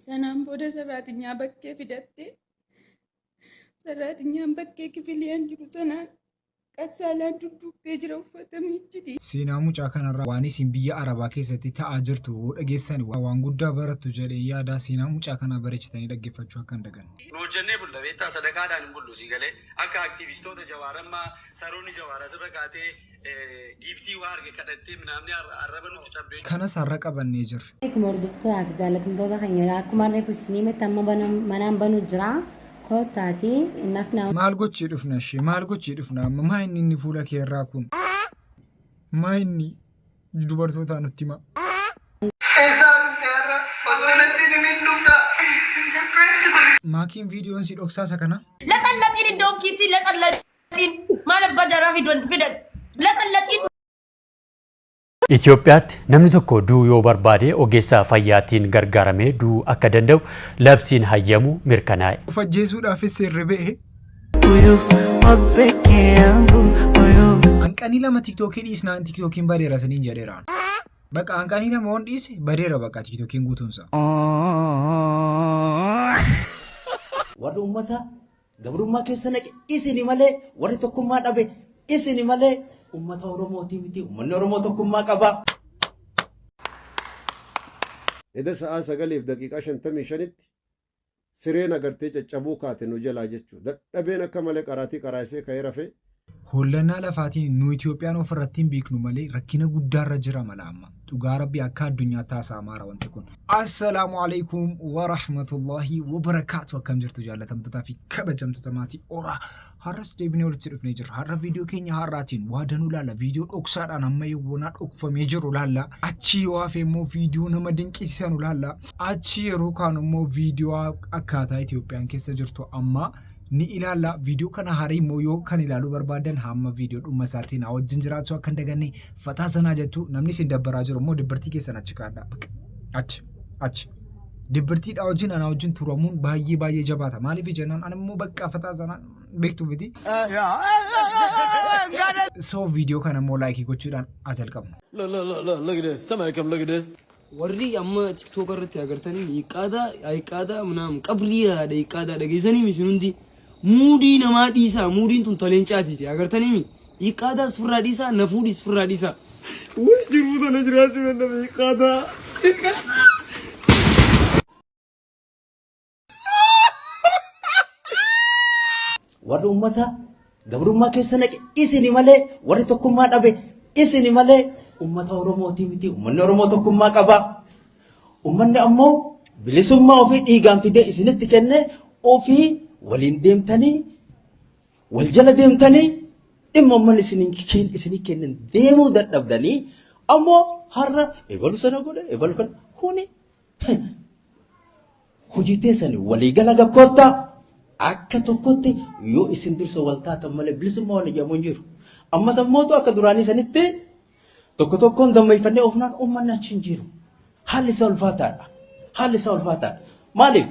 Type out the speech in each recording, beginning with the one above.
Sanaan booda sarraatinyaa bakkee fidatte. Sarraatinyaan bakkee kifiliyaan jiru sanaan qassaalaan dudduubbee jira uffata miicciti. Seenaa mucaa kanarraa waan isin biyya Arabaa keessatti ta'aa jirtu yoo dhageessan waan guddaa barattu jedheen yaada. Seenaa mucaa kanaa bareechitanii dhaggeeffachuu akka hin daganne. Nu hojjannee bulla beektaa sadaqaadhaan hin bullu sii galee akka aktiivistoota Jawaar amma saroonni Jawaar asirra kaatee giiftii waa arge kadhattee minaamni arraba nutti cabdee. Kanas har'a qabannee jirra. Akkuma hordoftootaa fi jaallatamtoota keenya akkuma reefu isinii himetti amma manaan banuu jira. Koottaati nafna. Maal gochii dhufna ishee maal gochii dhufna amma maa inni inni fuula kee irraa kun maa inni dubartootaa nutti himaa. Eessaa dhufte har'a? Otoo natti hin himin dhufta? Surprise godhe. Maakiin viidiyoon si dhoksaa isa kana. Laxallaxiin indoom kiisii laxallaxiin maal abbaa jaraa fidan fidan laxallaxiin. Itoophiyaatti namni tokko du'uu yoo barbaade ogeessa fayyaatiin gargaaramee du'uu akka danda'u labsiin hayyamu mirkanaa'e. Of ajjeesuudhaafis seerri ba'e. Hanqanii lama tiktookii dhiisnaan tiktookiin badeera saniin jedheera. Baqa hanqanii lama waan dhiise badeera baqa tiktookiin guutuunsa. Warri uummata Gabrummaa keessa naqe isini malee warri tokkummaa dhabe isini malee ummata Oromootii miti. Ummanni Oromoo tokkummaa qaba. Eda sa'aa 9:55tti sireen agartee caccabuu kaate nu jalaa jechuu. Dadhabeen akka malee qaraatii qaraasee ka'ee rafee. Hollannaa lafaatiin nu Itoophiyaan of irratti hin beeknu malee rakkina guddaarra jira mala amma. Dhugaa rabbii akka addunyaatti haasa'amaara wanti kun. Assalaamu alaikum wa rahmatullahi wa barakaatu. Akkam jirtu jaallatamtootaa fi kabajamtoota maatii oraa. Har'as deebinee walitti dhufnee jirra. Har'a viidiyoo keenya har'aatiin waa danuu laalla. Viidiyoo dhoksaadhaan amma yawwanaa dhokfamee jiru laalla. Achii yoo hafe immoo viidiyoo nama dinqisiisanu laalla. Achii yeroo kaanu immoo viidiyoo akkaataa Itoophiyaan keessa jirtu amma ni ilaalla. Viidiyoo kana harii immoo yoo kan ilaaluu barbaadan hamma viidiyoo dhuma isaatiin haa wajjin jiraachuu akka hin daganne fataa sanaa jettu namni isin dabbaraa jiru immoo dibbartii keessan achi kaadhaa. Bakka achi achi. Dibbartiidhaa wajjin anaa wajjin turamuun baay'ee baay'ee jabaata. Maaliif jennaan ani immoo bakka fataa sanaa beektu miti. So viidiyoo kana immoo laayikii gochuudhaan haa jalqabnu. Look, look, look, look, look at this. Somebody come look at this. Warri amma tiktok irratti agartanii hiiqqaadaa hiiqqaadaa manaam qabrii haadha hiiqqaadaa dhageessanii mi isin hundi muudii namaa dhiisaa muudiin tun taleencaatiiti agartanii mi hiiqqaadaa sifirraa dhiisaa na fuudhii sifirraa dhiisaa. Way jiruu tana jiraachuu danda'e hiiqqaadaa. Warri uummata gabrummaa keessa naqe isini malee warri tokkummaa dhabe isini malee uummata Oromootii miti. Uummanni Oromoo tokkummaa qaba. Uummanni ammoo bilisummaa ofii dhiigaan fidee isinitti kennee ofii waliin deemtanii wal jala deemtanii dhimma uummanni isinii kennan deemuu dadhabdanii ammoo har'a ebalu sana godhe ebalu kana kuni Hojii teessani walii gala gakkoottaa akka tokkotti yoo isin dursa wal taatan malee bilisummaa wal jedhamu hin jiru. Ammas ammootu akka duraanii sanitti tokko tokkoon dammeeffannee oofnaan uummanni achi hin jiru. Haalli isaa ulfaataadha. Haalli isaa ulfaataadha. Maaliif?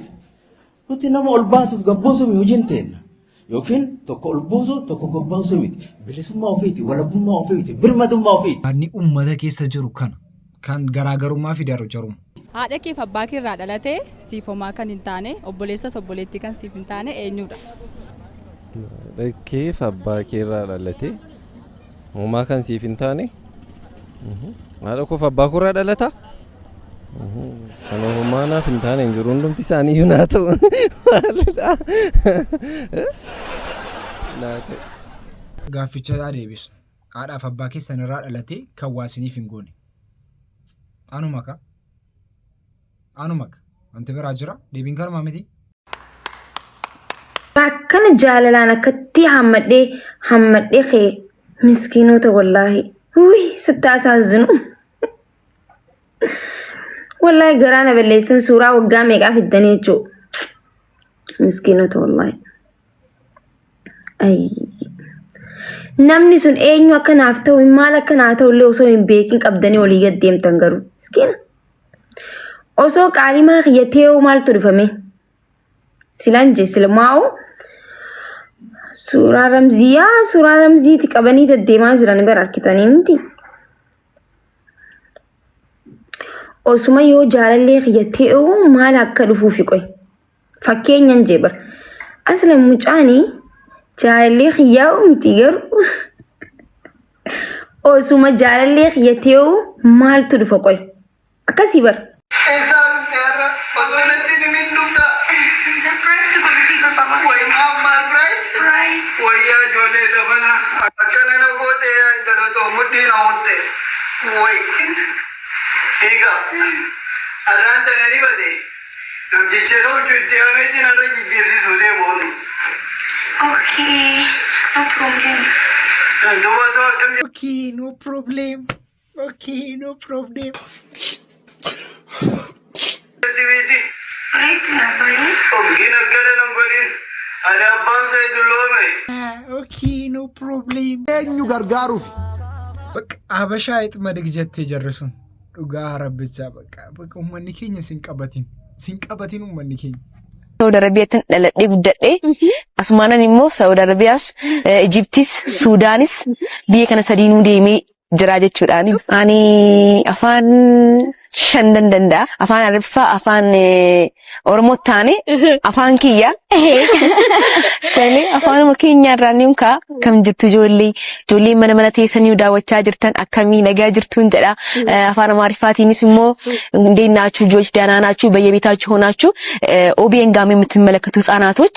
Nuti nama ol baasuuf gad buusuuf hojiin teenna. Yookiin tokko ol buusu tokko gad baasuu miti. Bilisummaa ofiiti, walabummaa ofiiti, birmadummaa ofiiti. Yaadni uummata keessa jiru kana kan garaagarummaa fidaru jaruma. Haadha keef abbaa kee irraa dhalatee siif homaa kan hin taane, obboleessas obboleettii kan siif hin taane eenyuudha? Haadha keef abbaa kee irraa dhalatee homaa kan siif hin taane haadha koof abbaa koo irraa dhalata? Kan homaa naaf hin taane hin jiru hundumti isaanii iyyuu naa ta'u. Maalidha? Naa ta'e. Gaafficha haa deebisnu. Haadhaaf abbaa keessan irraa dhalatee kan waa isiniif hin goone. Anuma ka. Anuma ka. Wanti biraa jira. Deebiin kanumaa miti. Akkana jaalalaan akkatti hammadhee hammadhee kee miskiinota wallaahi. Wuy sitti asaazinu. Wallaahi garaa na balleessan suuraa waggaa meeqaa fiddanii jechuudha. Miskiinota wallaahi. Ayii. Namni sun eenyu akka naaf ta'u maal akka naa ta'u illee osoo hin beekin qabdanii olii gad deemtan garuu. Miskiina. Osoo qaalimaa kiyya tee'uu maaltu dhufame? Silan je silmaa'u suuraa ramzii yaa suuraa ramziiti qabanii deddeemaa jiran bara harkitanii miti. Osuma yoo jaalallee kiyya ta'uu maal akka dhufuufi qoy. Fakkeenyan jee bar. Asla mucaani jaalallee kiyyaa miti garuu osuma jaalallee kiyya ta'uu maaltu dhufa qoy. Akkasii bar. Eessaa dhufte har'a? Osoo natti hin himin dhufta? Surprise godhuufii barbaada. Way maal maal Surprise. Wayyaa ijoollee zamana akkana na goote yaa intala too mudhii na hotte. Way. Hiika. Har'aan tana ni bade. Namticha huccuu itti hameetiin har'a jijjiirsisuu deemu onu. Okay, no problem. Duuba osoo akkam Okay, no problem. Okay, no problem. jetti biiti. Bareedduu na baay'ee. Ogiin akkana nan godhin. Ani abbaan kee dulloome. Okay, no problem. Eenyu gargaaruuf? Bakka Habashaa ixmadig jettee jarri sun. Dhugaa rabbichaa bakka bakka uummanni keenya sin qabatin. Sin qabatin uummanni keenya. Saudi Arabiyaatti dhaladhee guddadhee asumaanan immoo Saudi Arabiyaas, Ijiptis, Suudaanis biyya kana sadiinuu deemee jira jechuudhaani. Ani afaan shan nan danda'a. Afaan Arabiffaa, afaan Oromoo taane afaan kiyya. Tole afaanuma keenya irraa ni ka'a. Kam jirtu ijoollee ijoollee mana mana teessanii daawwachaa jirtan akkamii nagaa jirtuun jedha. Afaan Amaariffaatiinis immoo እንዴት ናችሁ ልጆች ደህና ናችሁ? በየቤታችሁ ሆናችሁ ኦቢኤን ጋር የምትመለከቱ ህጻናቶች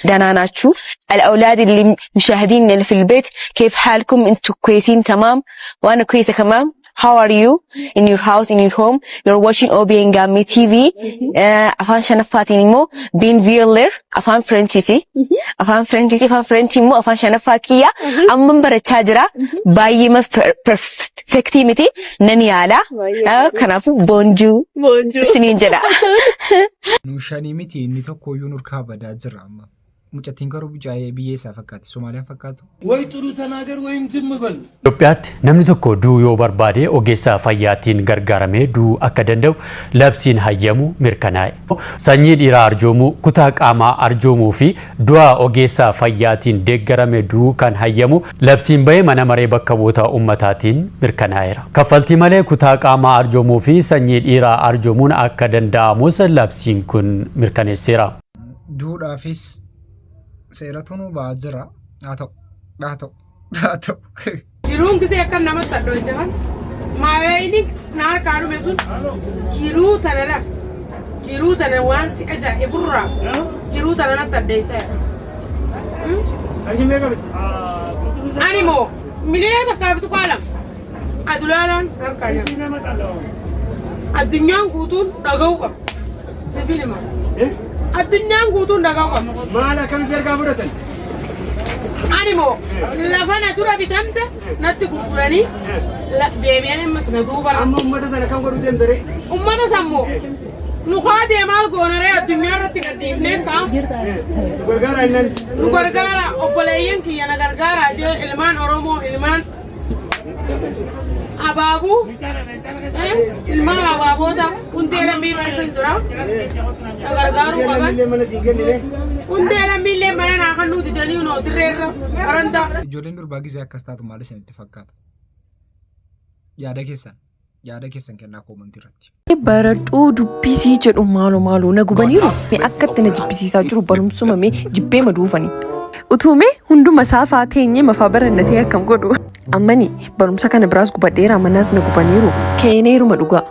ደህና ናችሁ? الأولاد اللي مشاهدين اللي في البيت كيف حالكم انتوا كويسين تمام وانا كويسة كمان. How are you in your house, in your home? You're watching OBN Gamme TV. Afaan shanaffaatiin immoo Bin Violer afaan Frenchiiti. Afaan Frenchiiti, afaan French immoo afaan shanaffaa kiyya. Amman barachaa jira. Baay'ee perfectii miti. Nan yaala. Kanaafuu bonjour isiniin jedha. Nu shanii miti inni tokkoyyuu nurkaa badaa jira amma. Mucattiin garuu biyya isaa fakkaatti. Somaaliyaan fakkaatu. ወይ ጥሩ ተናገር ወይም ዝም በል። Itoophiyaatti namni tokko du'uu yoo barbaade ogeessa fayyaatiin gargaaramee du'uu akka danda'u labsiin hayyamu mirkanaa'e. Sanyii dhiiraa arjoomuu, kutaa qaamaa arjoomuu fi du'a ogeessa fayyaatiin deeggarame du'uu kan hayyamu labsiin bahee mana maree bakka bu'oota uummataatiin mirkanaa'eera. Kaffaltii malee kutaa qaamaa arjoomuu fi sanyii dhiiraa arjoomuun akka danda'amus labsiin kun mirkaneesseera. Duudhaafis seeratu nu ba'aa jira. Haa ta'u, haa ta'u, haa ta'u. Jiruun gisee akkam namatti sadhoite kan maayini na harkaa dhume sun jiruu tana la jiruu tana waan si ajaa'iburraa jiruu tana natti addeessa. Ani moo 1.2 miliyoona adulaalaan harkaa jira. Addunyaan guutuun dhaga'uu qabdi. Sifin hima. Addunyaan guutuun dhaga'uu qabdi. Maal akkam si ergaa fudhatan? Ani moo lafa na dura bitamte natti gurguranii deebi'anii ammas na duuba. Amma uummata sana kam godhuu deemta ree? Ummata sammoo nu haa deemaa goonaree addunyaa irratti gadhiifnee taa'u. Nu gargaara innan. Nu gargaara, obboleeyyan kiyya na gargaara jee, ilmaan Oromoo, ilmaan abaabuu, ilmaan abaaboota hundee lammii keessa jira na gargaaruu qaban. Mana siin kennine. Hundee lammiillee mana naa kan nuti didanii noo dirreerra barandaa. Ijoolleen durbaa gisee akkas taatu maal isinitti fakkaata? Yaada keessan yaada keessan kennaa koomantii irratti. Baradhuu dubbisii jedhu maaloo maaloo na gubaniiru. Akka itti na jibbisiisaa jiru barumsuma mee jibbee maduufani. Utuumee hunduma isaa faa teenyee mafaa barannatee akkam godhu. Ammani barumsa kana biraas gubadheera, manaas na gubaniiru. Keeneeruma dhugaa.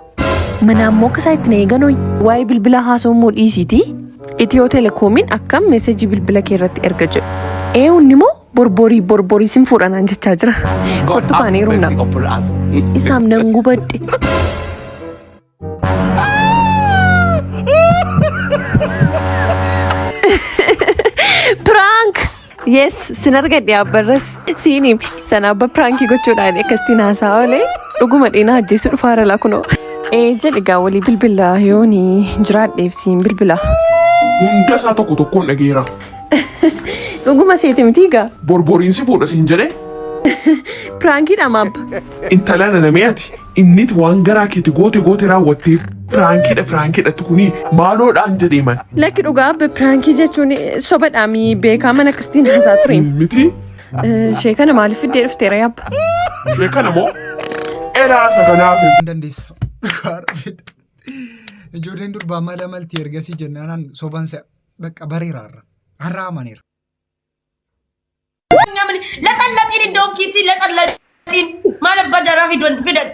Mana ammoo akka isaa itti na eeganooyi. Waa'ee bilbila haasa'uu dhiisiiti. Itiyoo telekoomiin akkam meesejii bilbila kee irratti erga jedhu. Ee, hunni immoo borborii borborii sin fuudhanaan jechaa jira. Kottu kaaneerumna. Isaaf nan gubadhe. Prank! Yes, sin argadhe abbarras. Siiniim sana abba prankii gochuudhaan akkasitti haasaa oolee dhuguma dheenaa ajjeesuu dhufaara laa kunoo. Ee jedhe gaa walii bilbila yooni jiraadheef siin bilbila. Hunda isaa tokko tokkoon dhageera. Dhuguma seeti miti gaa. Borboriin si fuudha siin jedhee. Prankiidha maabba. Intala nanamee ati innit waan garaa keeti goote goote raawwattee prankiidha prankiidhatti kuni maaloodhaan jedhee man. Lakki dhugaa abba, prankii jechuun sobadhaami, beekaa mana akkasitiin haasaa ture. Miti. Ishee kana maaliif fiddee dhufteera yaabba? Ishee kana moo elaa isa kanaaf. Hin dandeessa. Ijoolleen durbaa mala malti ergasii jennaan soban se'a. Bakka bareera har'a. Har'a amaneera. ለጠለጢን እንደውም ኪሲ ለጠለጢን ማለት በደራ ፊዶን ፊደል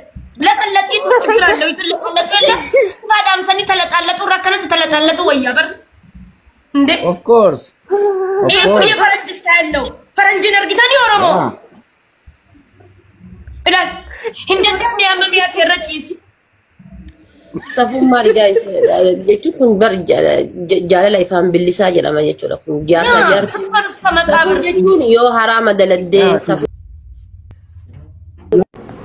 ለጠለጢን ችግር አለው። ይጥለጠለጡ የለ ባዳምሰኒ ተለጣለጡ ረከነት ተለጣለጡ ወያ በር እንዴ Of course. Of ይሄ እኮ course. የፈረንጅ ስታይል ነው። ፈረንጅን እርግተን የኦሮሞ እላል እንደሚያመሚያት የረጪሲ Safuun maali guys jechuun kun bar jaalala ifaan bilisaa jedhama jechuudha kun jaarsa jaartii. Safuu jechuun yoo haraama daladdee safuu.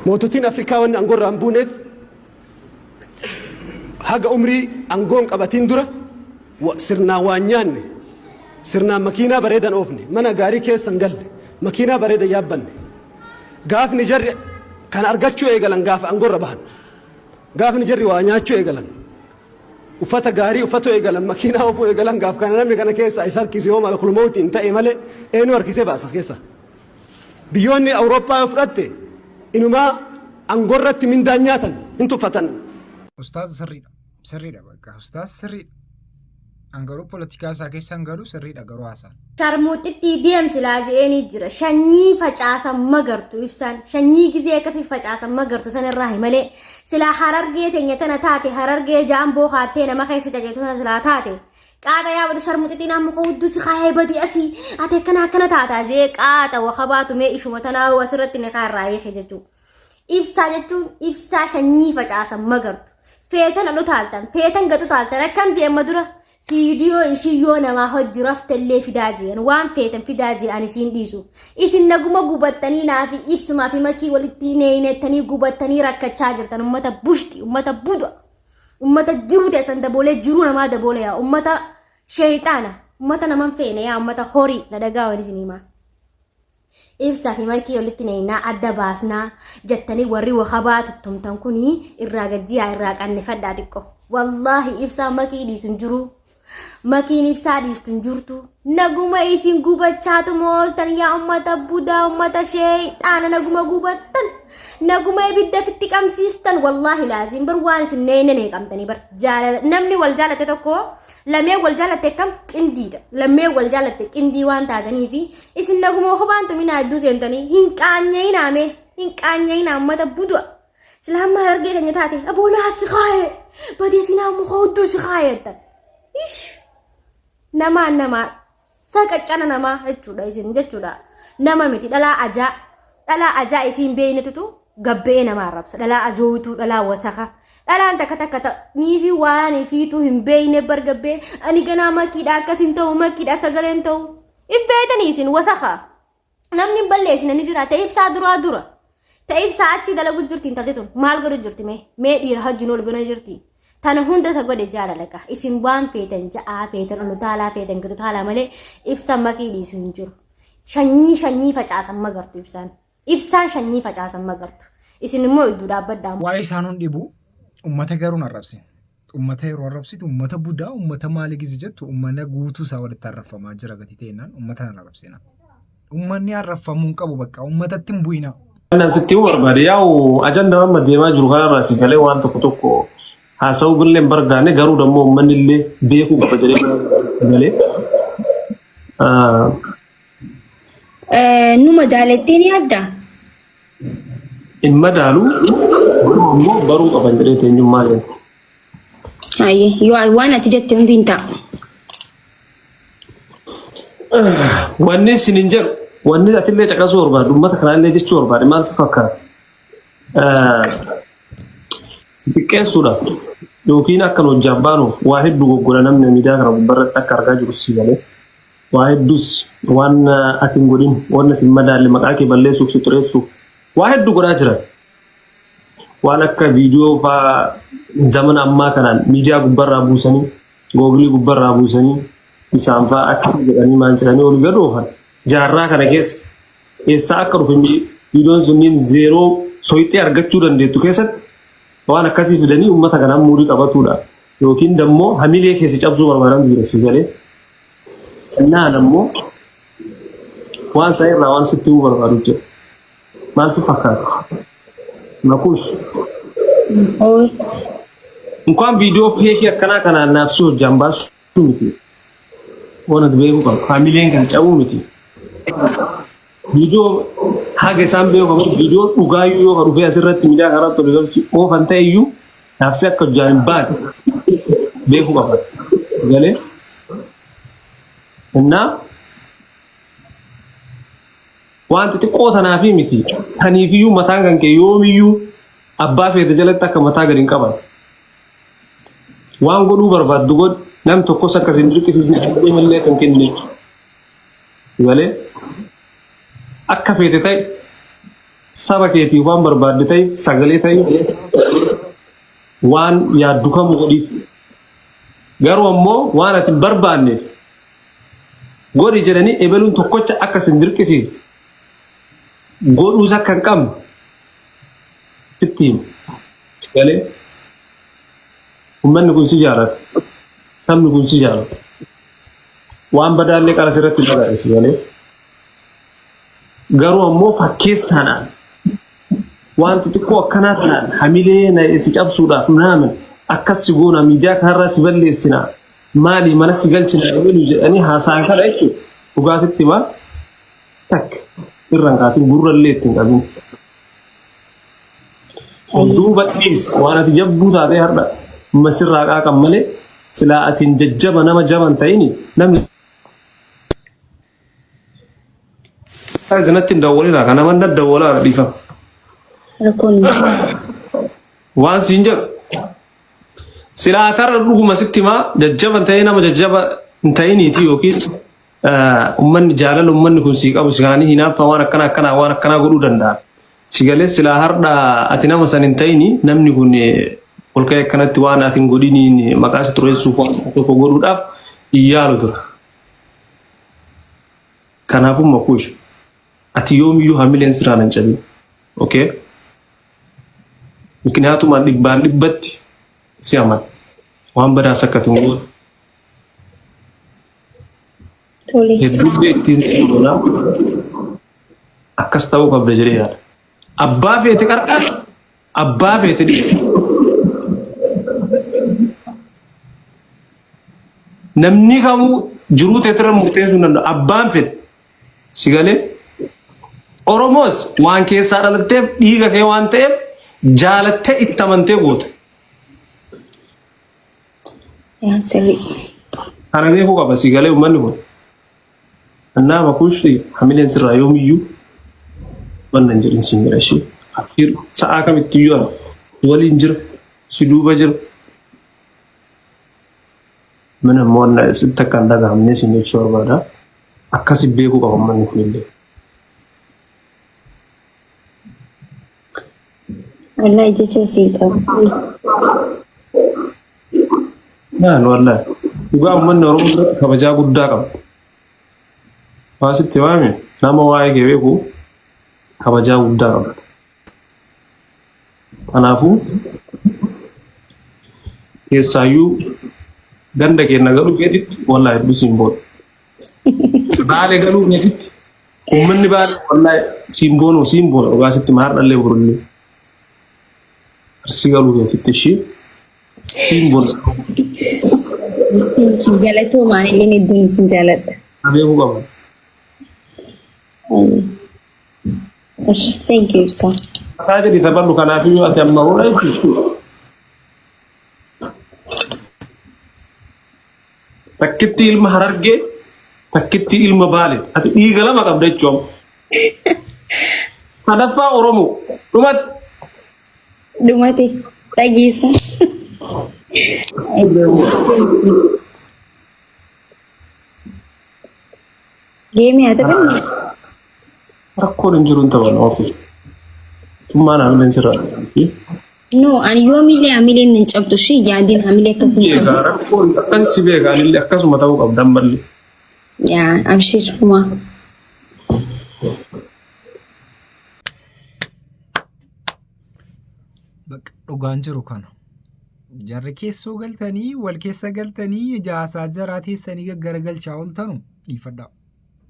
Moototiin Afrikaa wanni aangoo irraa hin buuneef haga umrii aangoon qabatiin dura sirnaan waan nyaanne, sirnaan makiinaa bareedan oofne, mana gaarii keessa hin galle, makiinaa bareeda yaabbanne. Gaafni jarri kan argachuu eegalan gaafa aangoo irra bahan, gaafni jarri waa nyaachuu eegalan, uffata gaarii uffatu eegalan, makiinaa oofuu eegalan, gaaf kana namni kana keessa isa harkisu yoo malakul mawtiin ta'e malee eenyu harkisee baasa keessa? Biyyoonni Awurooppaa yoo fudhatte inumaa aangoo irratti mindaan nyaatan hin tuffatan. Ustaaz sirriidha. Sirriidha bakka. Ustaaz sirriidha. An garuu poolitikaa isaa keessa hin galu, sirriidha garuu haasaan. Sharmuuxitti deemsilaa je'eenii jira. Shanyii facaasan magartu ibsaan. Shanyii gizee akkasii facaasan magartu sanirraa malee. Silaa Harargee teenya tana taate, Harargee jaamboo kaattee nama keessa caceetu tana silaa taate. Qaata yaabata sharmuuxitti nama hudduu si kaayee badi asii ati akkana akkana taataa jee qaata wakabaatu mee ishuma tanaa asirratti ni kaarraa hiike jechuudha. Ibsaa jechuun ibsaa shanyii facaasan magartu. Feetan adhu taaltan, feetan gatu taaltan akkam jee amma dura fiidiyoo ishii yoo namaa hojii raftellee fidaa jeen waan feetan fidaa jee ani isiin dhiisu. Isin naguma gubattanii naafi ibsumaa fi makii walitti neeynettanii gubattanii rakkachaa jirtan, ummata bushti, ummata buda, ummata jiruu teessan daboolee jiruu namaa daboolee, yaa ummata sheeyxaana, ummata naman feene, yaa ummata horii na dhagaa wani isin himaa. Ibsaa fi makii walitti neeynaa adda baasnaa jettanii warri wakabaa tuttumtan kunii irraa gajjiyaa irraa qannifadhaa xiqqo. Wallaahi ibsaa makii dhiisu hin jiru. Makiin ibsaa dhiistu hin jirtu. Naguma isin gubachaatuma ooltan, yaa ummata budaa, ummata sheeyxaana, naguma gubattan. Naguma ibidda fitti qabsiistan. Wallaahi laaziin bar waan isin neeyne neeqamtanii bar jaalala namni wal jaalate tokko lameen wal jaalatte akkam qindiidha. Lameen wal jaalatte qindii waan taatanii fi isin naguma kophaan tuminaa hedduu seentanii hin qaanya'inaa, mee hin qaanya'inaa, ummata budaa. Silaa amma Harargee keenya taate aboonaa si kaayee badee sinaa muka hudduu si kaayee jettan. Ish! Namaan namaa saqaccana namaa jechuudha isin jechuudha. Nama miti, dhalaa ajaa, dhalaa ajaa ifiin beeynetutu gabba'ee nama arrabsa. Dhalaa ajooytuu, dhalaa wasaka. Dhalaan takka takka niifi waan ifiituu hin beeyne bargabbee ani ganaa makiidha akkas hin ta'u, makiidha sagalee hin ta'u. If beeytanii isin wasaka. Namni hin balleessine ni jira. Ta'e ibsaa duraa dura. Ta'e ibsaa achi dalagu jirti intalti tun. Maal godhu jirti mee? Mee dhiira hojii ol bira jirti. Tana hunda ta godhe jaalala. Isin waan feetan ja'aa, feetan ol utaalaa, feetan gad utaalaa malee ibsa makii dhiisu hin jiru. Shanyii shanyii facaasan magartu ibsaan. Ibsaan shanyii facaasan magartu. Isin immoo iddoo dhaabbadhaa. Waa'ee isaan hun dhibu, ummata garuu hin arrabsin. Ummata yeroo arrabsitu ummata budaa, ummata maalii gizi jettu, ummata guutuu isaa walitti arrabfamaa jira gati ta'ennaan ummata hin arrabsina. Ummanni arrabfamuu hin qabu, bakka ummatatti hin bu'ina. Kan sitti himuu barbaade yaa'u ajandaa amma deemaa jiru kanarraa si galee waan tokko tokko haasa'uu illee hin barbaanne, garuu dammoo uummanni illee beekuu qaba jedhee galee. Nu madaalettee ni yaaddaa? Hin madaalu, garuu ammoo baruu qaban jedhee eenyummaa jedhu. Hayyee, yoo waan ati jette hundi hin ta'a. Wanni isin hin jedhu, wanni atillee caqasuu barbaadu, uummata kanaallee jechuu barbaade maal si fakkaata? Xiqqeessuudhaaf yookiin akka nu hojjaan baanuuf waa hedduu goggola namni miidiyaa kana gubbarratti akka argaa jiru si galee. Waa hedduus waan ati hin godhin, waan si hin madaalle maqaa kee balleessuuf, si xureessuuf waa hedduu godhaa jiran. Waan akka viidiyoo fa'aa zamana ammaa kanaan miidiyaa gubbarraa buusanii, googilii gubbarraa buusanii, isaan fa'aa akkasii jedhanii maal jedhanii ol gad oofan. Jaarraa kana keessa eessaa akka dhufe viidiyoon sunniin zeeroo soyixee argachuu dandeettu keessatti waan akkasii fidanii uummata kanaan muudii qabatuudha. Yookiin dammoo hamilee keessa cabsuu barbaadan jira si galee. Naan ammoo waan isaa irraa waan sitti himuu barbaadu jira. Maal si fakkaata? Makuush. Ooy. Inkwaan viidiyoo feekii akkanaa kanaan naaf si hojjaan baasuu miti. Waan ati beekuu qabdu. Haamileen kan cabuu miti. Viidiyoo haga isaan beeku qaban viidiyoo dhugaayyuu yoo ka dhufee asirratti miidiyaa kanarratti ol galchu oofan ta'e iyyuu naafsi akka hojjaan hin baane beekuu qaban. Galee. Innaa waan xixiqqoo tanaafi miti. Saniifiyyuu mataan kan kee yoomiyyuu abbaa feete jalatti akka mataa gadi hin qaban. Waan godhuu barbaaddu godhi. Nam tokkos akka sin dirqisiisne ajaja mallee kan kennine. Galee akka feete ta'e saba keetiif waan barbaadde ta'e sagalee ta'e waan yaaddu kamuu godhiif. Garuu ammoo waan ati hin barbaanneef godhi jedhanii ebeluun tokkocha akka sin dirqisiifne godhuus akka hin qabne sitti hima. Galee ummanni kun si jaalata. Sabni kun si jaalata. Waan badaallee qara sirratti hin dhagaa'e si galee. Garuu ammoo fakkeessaadhaan waan xixiqqoo akkanaa kanaan hamilee na si cabsuudhaaf naamin akkas si goona miidiyaa kanarraa si balleessina maali mana si galchina ebelu jedhanii haasa'an kana jechuudha. Dhugaa sitti himaa takka irra hin kaatin gurra illee itti hin qabin. Of duuba dhiisi waan ati jabduu taatee har'a masirraa qaaqan malee silaa atiin jajjaba nama jaban ta'ini namni Isinatti hin dawwalina kana manna dawwalaa dhiifama. Rakkoon hin jiru. Waan siin jedhu silaa tarra dhuguma sitti himaa jajjaba hin ta'in nama jajjaba hin ta'iniiti yookiin Ummanni jaalala ummanni kun sii qabu si kaanii hinaaffaa waan akkanaa akkanaa waan akkanaa godhuu danda'a. Si galee silaa hardha ati nama san hin ta'ini namni kun ol ka'ee akkanatti waan ati hin godhiniin maqaa si xureessuuf waan tokko godhuudhaaf hin yaalu ture. Kanaafuu makuush ati yoomiyyuu hamileen sirraan hin cabin. Okay? Mikiniyaatumaan dhibbaan dhibbatti si amana. Waan badaas akka ati hin goone. Tole. Hedduullee ittiin si boona. Akkas ta'uu qabda jedhee yaada. Abbaa feete qarqaar, abbaa feete dhiisi. Namni kamuu jiruu teetirra murteessuu hin danda'u. Abbaan fedhe. Si galee? Oromoos waan keessaa dhalatteef dhiiga kee waan ta'eef jaalattee itti amantee goota. Yaa sirrii. Kana beekuu qaba si galee uummanni kun. Annaa makuushi hamileen sirraa yoomiyyuu wanna hin jedhin siin jedha ishee. Abshiir sa'aa kamittiyyuu ana si waliin jira si duuba jira. Mana immoo wanna sitti akka hin dhagahamne siin jechuu barbaada. Akkasi beekuu qaba uummanni kunillee. Wallahi jecha sii qabu. Naan wallahi. Dhugaa uummanni Oromoo biratti kabajaa guddaa qaba. Waa sitti waame nama waa'ee kee beeku kabajaa guddaa qaba. Kanaafuu keessaayyuu ganda keenya galuu keetitti wallahi hedduu siin boona. Baale galuu keetitti Uummanni baay'ee wallahi siin boonu siin boona dhugaa sitti maar dhallee borullee. Arsii galuu keetitti ishii siin boona. Thank you. Galatoomaa illee hedduun isin jaaladha. Beekuu qaba. Ashi, thank you ibsaa. Mataa jedhi taphadhu kanaafiyyuu ati amma hora jechuudha. Takkitti ilma Harargee, takkitti ilma Baale. Ati dhiiga lama qabda jechuun. Sadaffaa Oromoo. Dhumatti. Dhumate dhageessa. Geemii haa taphannu. Rakkoon hin jiru hin taphannu. Okay. Tummaan hamileen sirraa. No, ani yoomillee hamileen hin cabdu ishee yaadiin hamilee akkas hin Beekaa qabdu. rakkoon akkas si beeka anillee akkasuma ta'uu qabda ammallee. Yaa abshir humaa. Bakka dhugaan jiru kana. Jarri keessoo galtanii wal keessa galtanii ijaasaa jaraa teessanii gaggaragalchaa ooltanu dhiifadhaa.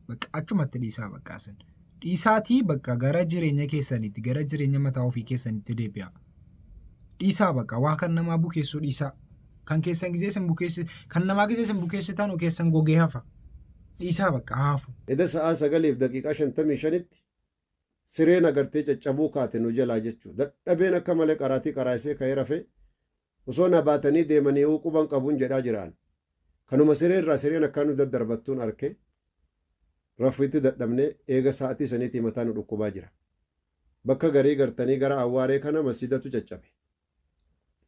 Bakka achumatti dhiisaa bakka isin. Dhiisaatii bakka gara jireenya keessaniitti gara jireenya mataa ofii keessaniitti deebi'aa. Dhiisaa baqa waa kan namaa bukeessuu dhiisaa. Kan keessan gizee isin bukeessi kan namaa gizee isin bukeessitanu keessan gogee hafa. Dhiisaa bakka haafu. Eda sa'aa 9:55tti sireen agartee caccabuu kaate nu jalaa jechuu. Dadhabeen akka malee qaraatii qaraasee ka'ee rafee osoo na baatanii deemanii'uu quban qabun jedhaa jira an. Kanuma siree irraa sireen akkaa nu daddarbattuun arke rafuitti dadhabnee eega sa'atii saniitii mataa nu dhukkubaa jira. Bakka garii gartanii gara Awwaaree kana masjidatu caccabe.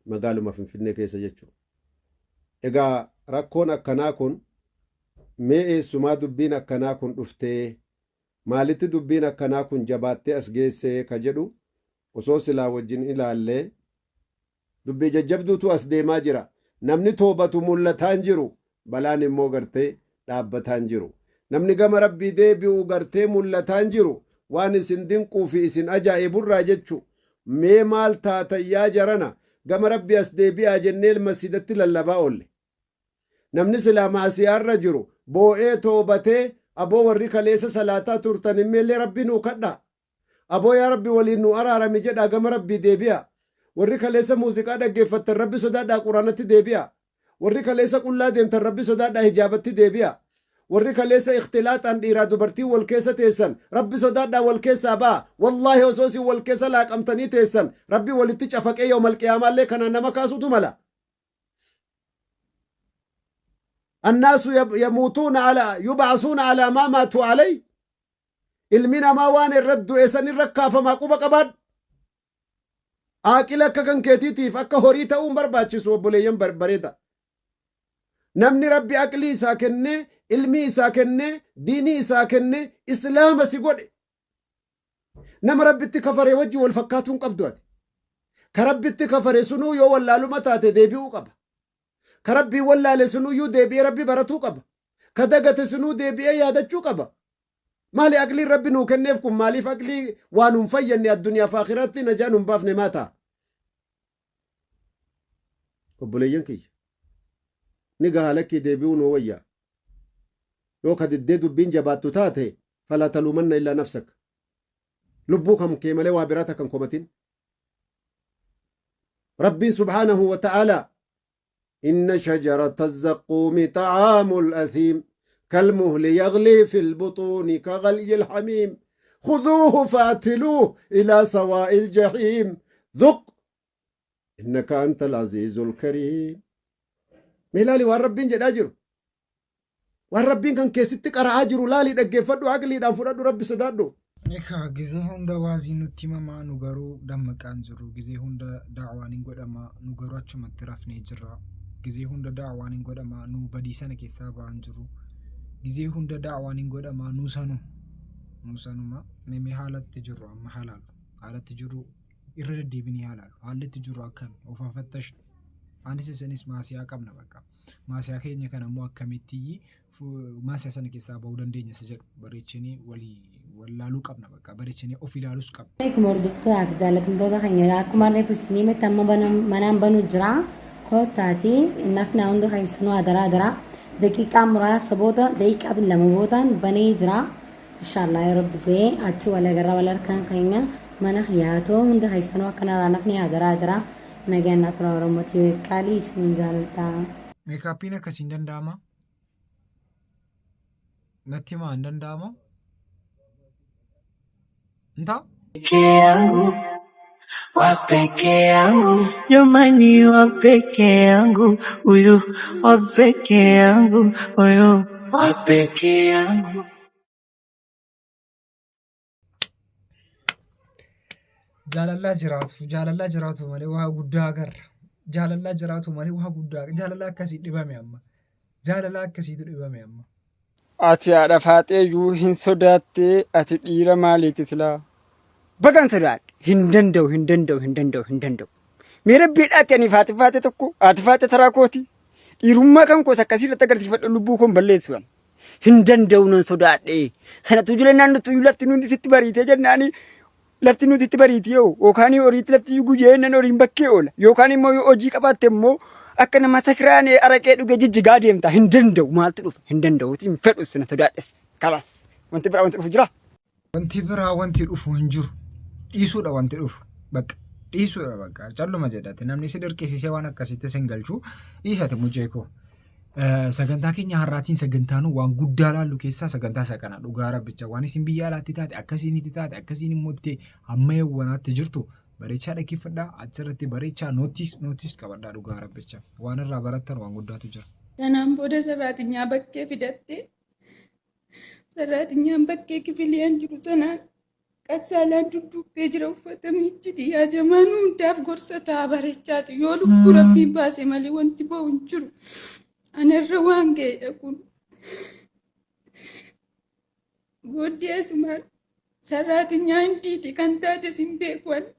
Magaaluma Finfinnee keessa jechuudha. Egaa rakkoon akkanaa kun mee eessumaa dubbiin akkanaa kun dhuftee maalitti dubbiin akkanaa kun jabaattee as geessee ka jedhu osoo silaa wajjin ilaallee dubbii jajjabduutu as deemaa jira. Namni toobatu mul'ataa hin jiru. Balaan immoo gartee dhaabbataa hin jiru. Namni gama Rabbii deebi'u gartee mul'ataa hin jiru. Waan isin dinquu fi isin ajaa'iburraa jechu. Mee maal taatan yaa jarana gama Rabbii as deebi'aa jennee masjidatti lallabaa oolle. Namni silaa ma'asiyaarra jiru boo'ee toobatee aboo warri kaleessa salaataa turtan immeellee Rabbi nuu kadhaa. Aboo yaa Rabbi waliin nuu araarami jedhaa gama Rabbii deebi'aa. Warri kaleessa muuziqaa dhaggeeffattan Rabbi sodaadhaa Quraanatti deebi'aa. Warri kaleessa qullaa deemtan Rabbi sodaadhaa hijaabatti deebi'aa. Warri kaleessa ikhtilaaxaan dhiiraa dubartiin wal keessa teessan Rabbi sodaadhaa wal keessaa ba'a. Wallaahi osoo isin wal keessa laaqamtanii teessan Rabbi walitti cafaqee yawmal qiyaamaallee kanaan nama kaasuutu mala. Annaasu yamuutuuna ala yub'asuuna alaa maa maatu alay. Ilmi namaa waan irra du'e san irra kaafamaa quba qabaadhu. Aaqila akka kan keetiitiif akka horii ta'uun barbaachisu obboleeyyan bareeda. Namni Rabbi aqlii isaa kennee, ilmii isaa kennee, diinii isaa kennee, islaama si godhe. Nama Rabbitti kafaree wajji wal fakkaatuu hin qabdu ati. Ka Rabbitti kafare sunuu yoo wallaaluma taate deebi'uu qaba. Ka Rabbii wallaale sunuyyuu deebi'ee Rabbi baratuu qaba. Ka dagate sunuu deebi'ee yaadachuu qaba. Maali aqliin Rabbi nuu kenneef kun maaliif aqlii waa nun fayyanne addunyaaf akhiraatti najaa nun baafne maa ta'a? Obboleeyyan kiyya. Ni gahaa lakkii deebi'uu nuu wayyaa. Yoo ka diddee dubbiin jabaattu taate falaa taluumanna illaa nafsak. Lubbuu kam kee malee waa biraa takka hin komatin. Rabbiin subhaanahu wa ta'aalaa inna shajarata zaquumi xa'aamul athiim kalmuhli yaglii fil buxuuni ka ghalyil hamiim khuduuhu faatiluuh ilaa sawaa'il jahiim dhuq innaka antal aziizul kariim. Mee ilaali waan Rabbiin jedhaa jiru. Waan Rabbiin kan keessatti qara'aa jiru laalii dhaggeeffadhu aqliidhaan fudhadhu Rabbi sodaadhu. Ekaa gizee hunda waaziin nutti himamaa nu garuu dammaqaa hin jirru gizee hunda da'waan hin godhama nu garuu achumatti rafnee jirra gizee hunda da'waan hin godhama nu badii sana keessaa ba'aa hin jirru gizee hunda da'waan hin godhama nu sanu nu sanuma mee haalatti jirru amma halaalu haalatti jirru irra deddeebinee halaalu haalli itti jirru akkami of haa fattashnu anis isinis maasiyaa qabna bakka. Maasiyaa keenya kana immoo akkamitti maasiyaa sana keessaa bahuu dandeenya isa jedhu bareechinee walii wallaaluu qabna bakka bareechinee of ilaaluus qabna. Akkuma hordoftootaa fi jaallatamtoota keenya akkuma reefu isinii himetti amma manaan banuu jira. Koottaati nafnaa hundi keessanuu adaraa adaraa daqiiqaa muraasa booda daqiiqaa 2 boodaan banee jira. Inshaallah yoo rabbi jee achi wal agarra wal harkaan keenya mana kiyyaatoo hundi keessanuu akkanarraa nafni adaraa adaraa Nagaan naa turaa Oromoo tiyya qaqqaalii isinin jaaladha. Meekaappiin akkasii hin danda'amaa? Natti himaa hin danda'amaa? Hin ta'a? Peke yangu, wa peke yangu, jamani wa peke yangu, huyu wa peke yangu, huyu wa peke yangu. Jaalallaa jiraatu jaalallaa jiraatu malee waa guddaa agarra. Jaalallaa jiraatu malee waa guddaa jaalala akkasii dhibame amma. Jaalala akkasiitu dhibame amma. Ati haadha faaxee iyyuu hin sodaattee ati dhiira maaliiti silaa? Bagan sodaadhe hin danda'u hin danda'u hin danda'u hin danda'u. Mee rabbiidhaati ani faati faate tokko haati faate taraa kooti. Dhiirummaa kan koos akkasii irratti agarsiifadhu lubbuu koon balleessu ani. Hin danda'u nan sodaadhe. Sanatu jira naannoo lafti nuti sitti bariitee jennaani lafti nuti itti bariiti yoo yookaan horiitti lafti guyyee jennaan horiin bakkee oola yookaan immoo yoo hojii qabaatte immoo akka nama sakiraanee araqee dhugee jijjigaa deemta hin danda'u maaltu dhufa hin danda'u hin fedhu sana sodaadhes kalas wanti biraa wanti dhufu jira. Wanti biraa wanti dhufu hin jiru. Dhiisuudha wanti dhufu. Bakka. Dhiisuudha bakka calluma jedhate namni si dirqisiisee waan akkasitti sin galchu dhiisate mucee koo. Sagantaa keenya har'aatiin sagantaan waan guddaa laallu keessaa sagantaa isa kana dhugaa rabbicha waan isin biyya alaatti taate akkasiin itti taate akkasiin immoo itti hamma yawwanaatti jirtu bareechaa dhaggeeffadhaa achirratti bareechaa nootiis nootiis qabadhaa dhugaa rabbicha waan irraa barattan waan guddaatu jira. Sanaan booda sarraatinyaa bakkee fidatte. Sarraatinyaan bakkee kifiliyaan jiru sanaan qassaalaan dudduubbee jira uffata miicciti yaa jamaa nu hundaaf gorsa ta'a bareechaati yoo lubbuu rabbiin baase malee wanti ba'u hin jiru. Anarra waan ga'edha kun. Booddee asumaan sarraatinyaa hindiiti kan taate sin beeku ani.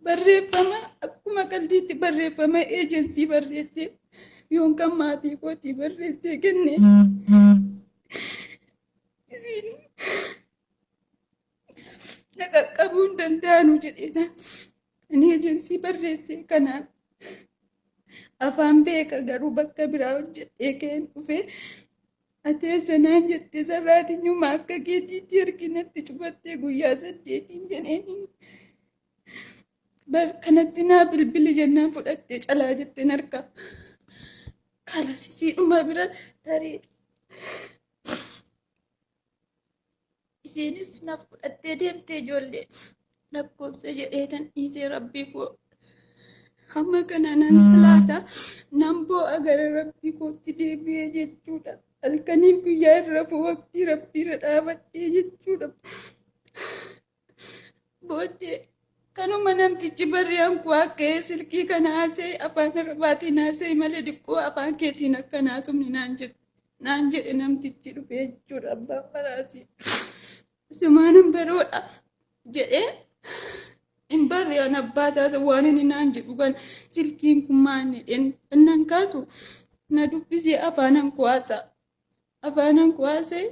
Barreeffama akkuma qaldiitti barreeffama eejensii barreessee yoon kan maatii kootii barreessee kenne isiin na qaqqabuu hin danda'anu jedhee kan eejensii barreessee kanaan afaan beeka garuu bakka biraa hojjedhee ka'een dhufee ati eessa naan jette sarraatinyuma akka keetiitti erginatti cufattee guyyaa saddeetiin jedheen bar kanatti naa bilbili jennaan fudhattee calaa jetteen harka kalas isiidhuma bira tarii Isiinis na fudhattee deemtee ijoollee lakkoofsa jedheetan dhiisee rabbii koo hamma kana nan salaata nan boo'a gara rabbii kootti deebi'ee jechuudha. Halkaniif guyyaa irra rafu waqtii rabbii irra dhaabadhee jechuudha. Booddee kanuma namtichi barriyaan koo akka silkii kana haasa'e afaan arabaatiin haasa'e malee diqqoo afaan keetiin akka haasofne naan jette. Naan jedhe namtichi dhufee jechuudha abbaan maraasii. Sumaanan baroodha jedhee hin barre an abbaa isaa waan inni naan jedhu kan silkiin kun maal jedheen innan kaasu na dubbisee afaanan kuwaasa. Afaanan kuwaasee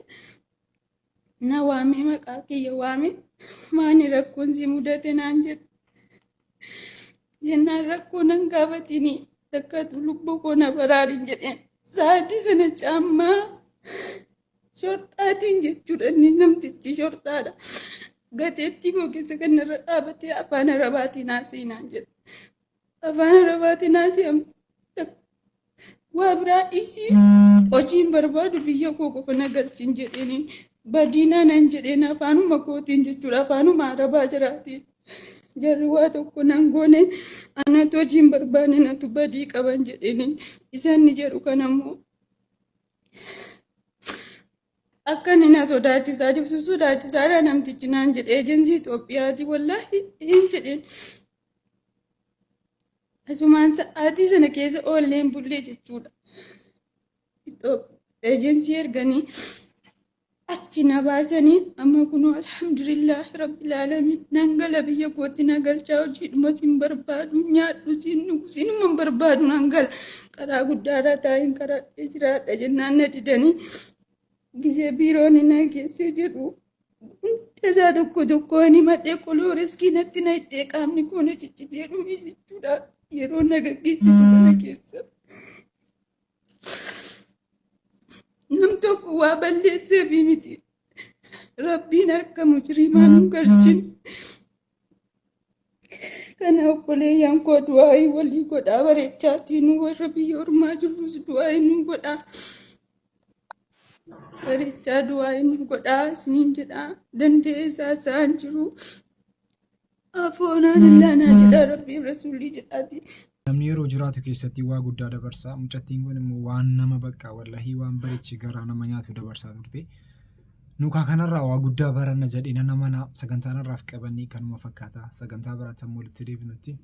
na waamee maqaa kiyya waamee maani rakkoon si mudate naan jedhe. Jennaan rakkoo nan gaafatini takkatu lubbuu koo na baraarin jedheen. Sa'aatii sana caammaa shorxaatiin jechuudha inni namtichi shorxaadha. Gateettii koo keessa kan irra dhaabatee afaan arabaatiin haasa'e naan jedhe. Afaan arabaatiin haasa'e waa biraa dhiisii hojiin barbaadu biyya koo qofa na galchin jedheeni badiinaa nan jedheen afaanuma kootiin jechuudha afaanuma arabaa jiraatiin. Jarri waa tokko nan goone anatu hojiin barbaanne natu badii qaban jedheeni isaan ni jedhu kanammoo akka inni na sodaachisaa jiru si sodaachisaadha namtichi naan jedhe ejensii Itoophiyaati wallaahi hin jedheen. Asumaan sa'aatii sana keessa oolleen bullee jechuudha. Ejensii erganii achi na baasanii amma kunoo alhamdulillah rabbil alamin nan gala biyya kootti na galchaa hojiidhuma sin barbaadu nyaadhu sin dhugu sinuma hin barbaadu nan gala karaa guddaarra taa'een karadhee jiraadha jennaan na didanii gisee biiroon na geessee jedhu hunda isaa tokko tokkoon himadhee qoloo riskii natti na hidhee qaamni koo na ciccitee dhume jechuudha yeroo na gaggeessitu sana keessa. Nam tokko waa balleesseefi miti. Rabbiin harka mujrimaa nu galchin. Kana obboleeyyan koo du'aayii walii godhaa bareechaatii nu warra biyya ormaa jirrus du'aayii nu godhaa. Bareechaa du'aayii nu godhaa isiniin jedhaa danda'ee isaa isaan jiru. Afoonaan illaanaa jedhaa rabbiif rasuulii jedhaati. Namni yeroo jiraatu keessatti waa guddaa dabarsa. Mucattiin kun immoo waan nama bakka wallahii waan bareechi garaa nama nyaatu dabarsaa turte. Nukaa kanarraa waa guddaa baranna jedhee nan amana. Sagantaan har'aaf qabannee kanuma fakkaata. Sagantaa biraatti ammoo walitti deebinutti.